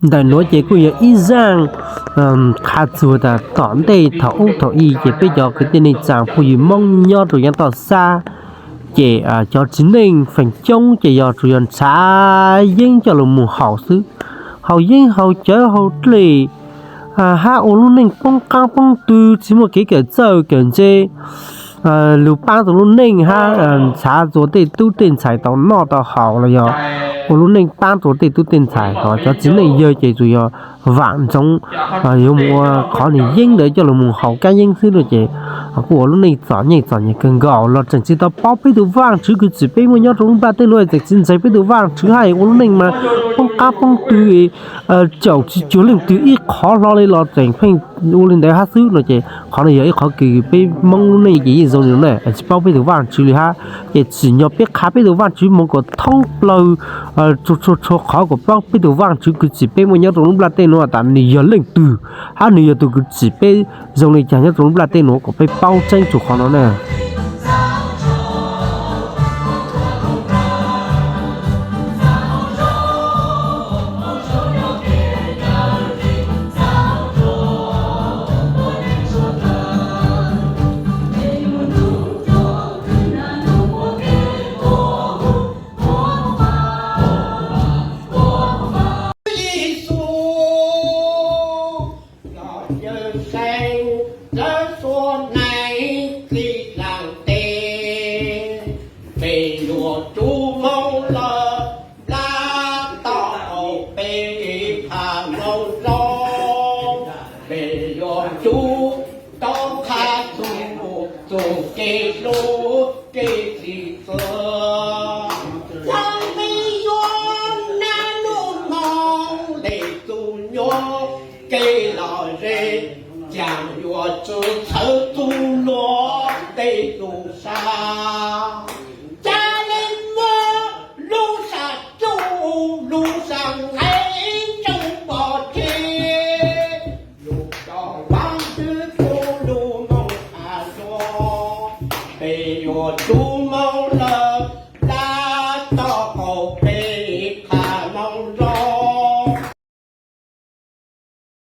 Ntawm nuav ces kuj yog ib zaaj qha txug tas tom ntej thaum ub thaum i ces peb cov kwv tij neej tsaa phooj ywg Moob nyob rua yav toj xab, ces cov txiv neej feem coob ces yog tsuas yog nrhav yeeb coj lug moog haus xwb. Haus yeeb haus cawv haus dlej, hab ua lub neej poob qaab poob tw tsis muaj kev kawm txawj kawm ntse, lug paab rua lub neej hab nrhav rua tej tub tej ntxhais tau noj tau haus los yog ua lub neej paab rua tej tub tej ntxhais. Hos cov txiv neej yawg ces tsuas yog vaam ntsoov yuav moog ua qhov nwg yeeb ntawd coj lug moog haus kab yeeb xwb no ces kuj ua lub neej txom nyem txom nyem kawg nkaus los tseem tsis tau paub peb tug Vaajtswv kws txim peb muaj nyob rua lub nplaj teb nuav, tseem tsis ntseeg peb tug Vaajtswv hab ua lub neej mas poob qaab poob tw, caum tsis cuag leej twg ib qhov hlo li los tseem pheej ua li ntawd hab xwb no ces qhov no yog ib qhov kws peb Moob lub neej ces yeej zoo li no na, tsis paub peb tug Vaajtswv li hab. Ces tsim nyog peb qha peb tug Vaajtswv moog kuas thoob plawg txhua txhua qhov kuas paub peb tug Vaajtswv kws txim peb muaj nyob rua lub nplaj teb nuav tas nwg yog leej twg hab nwg yog tug kws txim peb zoo li caag nyob rua lub nplaj teb nuav kuas peb paub tseeb txug qhov no na. Yexus, los yawg Seev, lawv tuab neeg txij laag teb, peb yuav tsum moog lawm nplaj toj qaum peb phav loo zoo, peb yuav tsum rov qab txug txug kev hlub kev sib txuag. Txawm peb yuav naj lub moog le txug nyuaj kev lom zem, caag yuav tsum txhawb txug luag tej tug sab, ca le muab lub sab tsuj lub sab nqe tseeb pov tseg, lug rua Vaajtswv txuj lug moog has dua, peb yuav tsum moog lawm